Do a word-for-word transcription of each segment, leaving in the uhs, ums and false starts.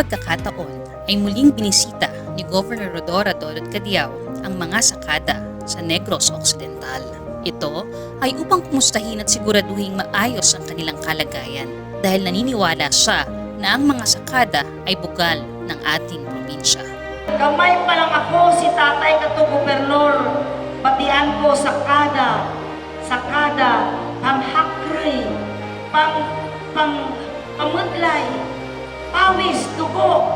kakataon ay muling binisita ni Governor Rhodora Dodod Cadiao ang mga sakada sa Negros Occidental. Ito ay upang kumustahin at siguraduhing maayos ang kanilang kalagayan, dahil naniniwala siya na ang mga sakada ay bugal ng ating probinsya. Gamay pa lang ako, si tatay kato gobernor, batian ko sakada, sakada, panghakroy, pang, pang, pamudlay, pawis, dugo.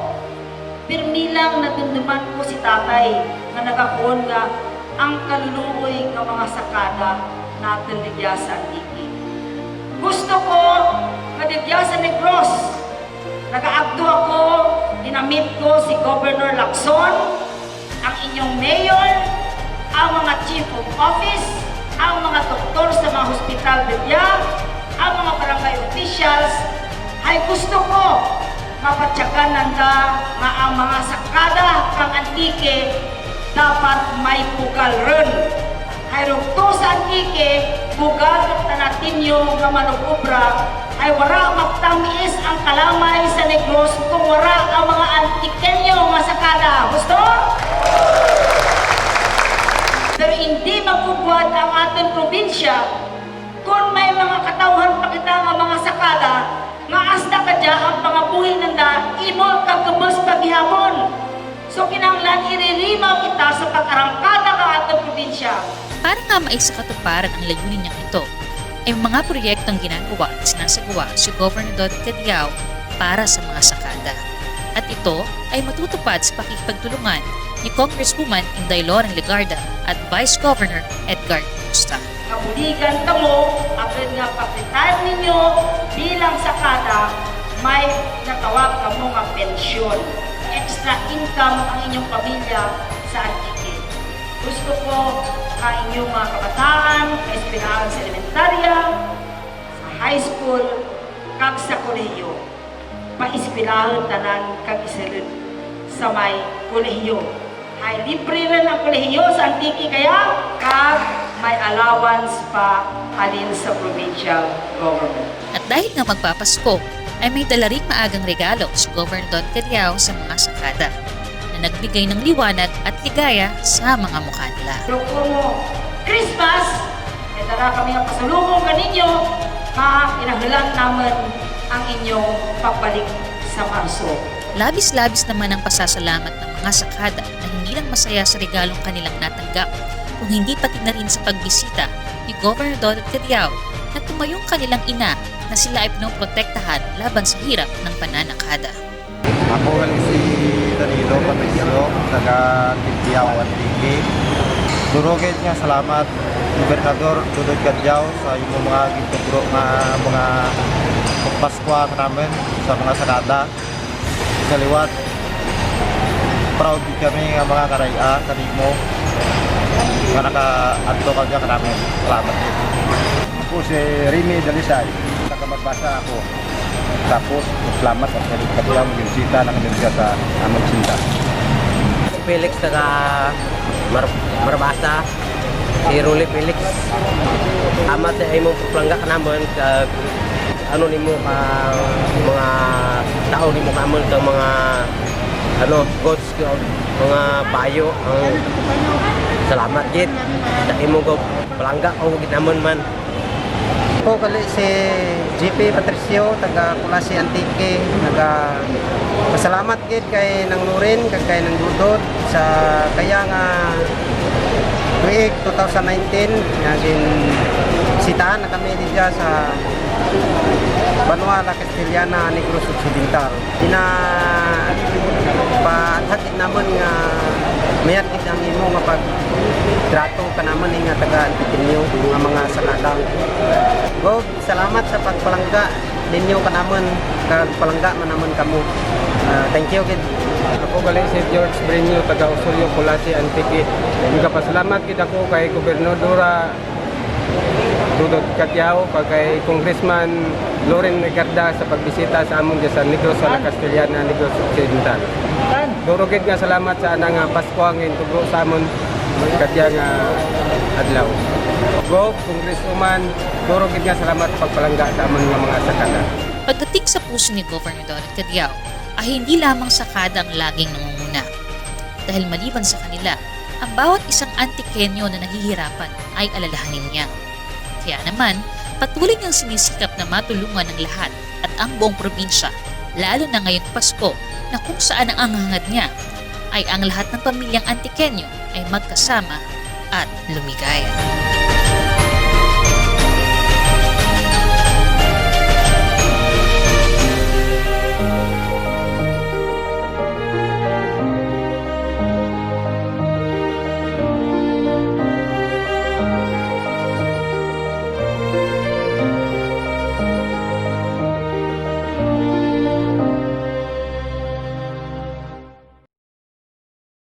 Pirmi lang nadumduman ko si tatay nga nagakuon nga ang kaluluoy nga mga sakada natun rugya sa Antique. Gusto ko nga rugya sa Negros, nagaagto ako, ginamit ko si Governor Lacson, ang inyong mayor, ang mga chief of office, ang mga doktor sa mga hospital rugya, ang mga barangay officials, hay gusto ko mabatyagan nanda nga ang mga sakada kang Antique dapat may bugal run. Hay rugto sa Antique, bugal tana tinyo nga manug-obra, hay wara magtam-is ang kalamay sa Negros kon wara ang mga Antiqueño nga sakada. Husto? Pero indi mag-ugwad ang atun probinsya kon may mga katawhan pa kita nga mga sakada nga hasta kadya ang pangabuhi nanda imo kag gabos pa gihapon. So, kinahanglan iririmaw kita sa pag-arangkada kang atun probinsya. Para nga maisakatuparan ang layunin niyang ito, ay mga proyektong ginagawa at sinasagawa si Governor Dodod Cadiao para sa mga sakada. At ito ay matutupad sa pakikipagtulungan ni Congresswoman Inday Loren Legarda at Vice Governor Edgar Denosta. Kabuligan kamo, agud nga pag-retire ninyo bilang sakada, may natawag kamo nga pensyon. Extra income ang inyong pamilya sa Antique. Gusto ko nga inyong mga kabataan, maeskwelahun sa elementarya, sa high school, kag sa kolehiyo. Paeskwelahun tanan kag isulud sa may kolehiyo. Hay libre run ang kolehiyo sa Antique kaya, kag may allowance pa halin sa provincial government. At dahil nga magpapasko, ay may dala ring maagang regalo si Governor Dodod Cadiao sa mga sakada, na nagbigay ng liwanag at ligaya sa mga mukha nila. Pero komo Christmas, may dala kami nga pasalubong kaninyo, nga kinahanglan namun ang inyong pagbalik sa Marso. Labis-labis naman ang pasasalamat ng mga sakada na hindi lang masaya sa regalong kanilang natanggap, kung hindi pati na rin sa pagbisita ni Governor Dodod Cadiao na tumayong kanilang ina na sila ay pinoprotektahan laban sa hirap ng pananakada. Ako gali si Danilo Patricio, taga Tibiao, Antique. Duro gid nga salamat, Gobernador Dodod Cadiao, sa imo mga gintugro nga mga Paskwa kanamun sa mga sakada. Sa liwat, proud gid kami nga mga karay-a kanimo nga nakaadto ka dya kanamun. Salamat gid. Ako si Remy Dalisay, taga Barbaza ako. Tapos, salamat sa Dodod Cadiao, nagbisita, nakadirigya sa amun sinta. Felix, taga Mar-, Barbaza. Si Rolly Felix. Salamat sa imong pagpalangga kanamun, kag ano nimo ka mga tao nimo kanamun, kag mga, ano, goods, kag mga payo, ang salamat gid sa imong pagpalangga kanamun man. Ako gali si J P Patricio, taga Culasi, Antique. Nagapasalamat gid kay Nang Loren kag kay Nang Dodod sa kadya nga tuig two thousand nineteen nga ginbisitahan na kami didya sa banwa La Castellana, Negros Occidental. Ginapaathag gid namun nga mayad gid ang imo nga pagtrato kanamun nga taga-Antiqueño nga mga sakada. Gov, salamat sa pagpalangga ninyo kanamun, kag palangga man namun kamo. Ah, thank you gid. Ako gali si George Breño, taga Osorio, Culasi, Antique. Nagapasalamat gid ako kay Gobernadora Dodod Cadiao, kag kay Congressman Loren Legarda sa pagbisita sa amun dya sa Negros, sa La Castellana, Negros Occidental. Duro gid nga salamat sa ana nga Paskwa nga gintugro sa amun kadya nga adlaw. Gov, Congresswoman, duro gid nga salamat sa pagpalangga sa amun nga mga sakada. Pagdating sa puso ni Governor Dodod Cadiao, ay hindi lamang sakada ang laging nangunguna. Dahil maliban sa kanila, ang bawat isang Antiqueño na nahihirapan ay alalahanin niya. Kaya naman, patuloy niyang sinisikap na matulungan ang lahat at ang buong probinsya, lalo na ngayong Pasko na kung saan ang hangad niya ay ang lahat ng pamilyang Antiqueño ay magkasama at lumigaya.